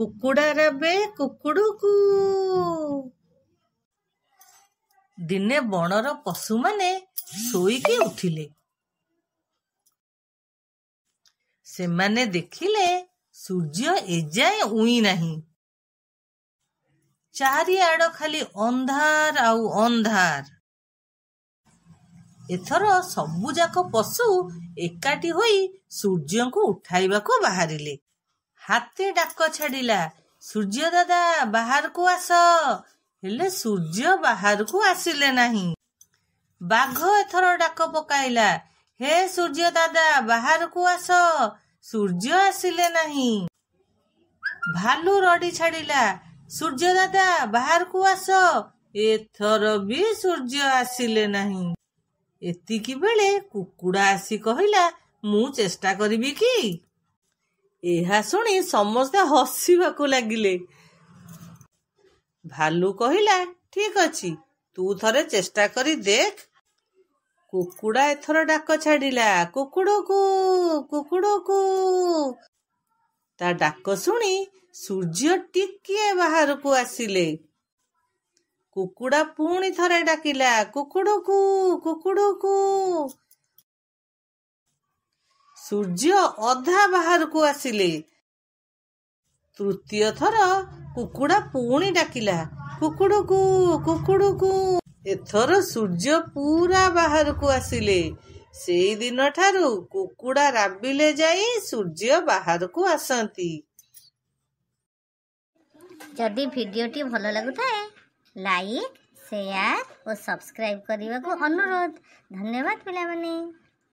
କୁକୁଡ଼ା ରାବେ କୁକୁଡ଼ୁକୁ। ଦିନେ ବଣର ପଶୁମାନେ ଶୋଇକି ଉଠିଲେ। ସେମାନେ ଦେଖିଲେ ସୂର୍ଯ୍ୟ ଏଯାଏଁ ଉଇଁ ନାହିଁ। ଚାରିଆଡ଼ ଖାଲି ଅନ୍ଧାର ଆଉ ଅନ୍ଧାର। ଏଥର ସବୁଯାକ ପଶୁ ଏକାଠି ହୋଇ ସୂର୍ଯ୍ୟଙ୍କୁ ଉଠାଇବାକୁ ବାହାରିଲେ। ହାତୀ ଡାକ ଛାଡ଼ିଲା, ସୂର୍ଯ୍ୟ ଦାଦା, ବାହାରକୁ ଆସ। ହେଲେ ସୂର୍ଯ୍ୟ ବାହାରକୁ ଆସିଲେ ନାହିଁ। ବାଘ ଏଥର ଡାକ ପକାଇଲା, ହେ ସୂର୍ଯ୍ୟ ଦାଦା, ବାହାରକୁ ଆସ। ସୂର୍ଯ୍ୟ ଆସିଲେ ନାହିଁ। ଭାଲୁ ରଡ଼ି ଛାଡ଼ିଲା, ସୂର୍ଯ୍ୟ ଦାଦା, ବାହାରକୁ ଆସ। ଏଥର ବି ସୂର୍ଯ୍ୟ ଆସିଲେ ନାହିଁ। ଏତିକି ବେଳେ କୁକୁଡ଼ା ଆସି କହିଲା, ମୁଁ ଚେଷ୍ଟା କରିବି କି? ଏହା ଶୁଣି ସମସ୍ତେ ହସିବାକୁ ଲାଗିଲେ। ଭାଲୁ କହିଲା, ଠିକ ଅଛି, ତୁ ଥରେ ଚେଷ୍ଟା କରି ଦେଖ। କୁକୁଡ଼ା ଏଥର ଡାକ ଛାଡ଼ିଲା, କୁକୁଡ଼ୁକୁ କୁକୁଡ଼ୁକୁ। ତା ଡାକ ଶୁଣି ସୂର୍ଯ୍ୟ ଟିକିଏ ବାହାରକୁ ଆସିଲେ। କୁକୁଡ଼ା ପୁଣି ଥରେ ଡାକିଲା, କୁକୁଡ଼ୁକୁ କୁକୁଡ଼ୁକୁ। ସୂର୍ଯ୍ୟ ଅଧା ବାହାରକୁ ଆସିଲେ। ତୃତୀୟ ଥର କୁକୁଡ଼ା ପୁଣି ଡାକିଲା, କୁକୁଡ଼ୁକୁ କୁକୁଡ଼ୁକୁ। ଏଥର ସୂର୍ଯ୍ୟ ପୁରା ବାହାରକୁ ଆସିଲେ। ସେଇଦିନ ଠାରୁ କୁକୁଡ଼ା ରାବିଲେ ଯାଇ ସୂର୍ଯ୍ୟ ବାହାରକୁ ଆସନ୍ତି। ଯଦି ଭିଡ଼ିଓଟି ଭଲ ଲାଗୁଥାଏ, ଲାଇକ୍, ସେୟାର ଓ ସବସ୍କ୍ରାଇବ୍ କରିବାକୁ ଅନୁରୋଧ। ଧନ୍ୟବାଦ ପିଲାମାନେ।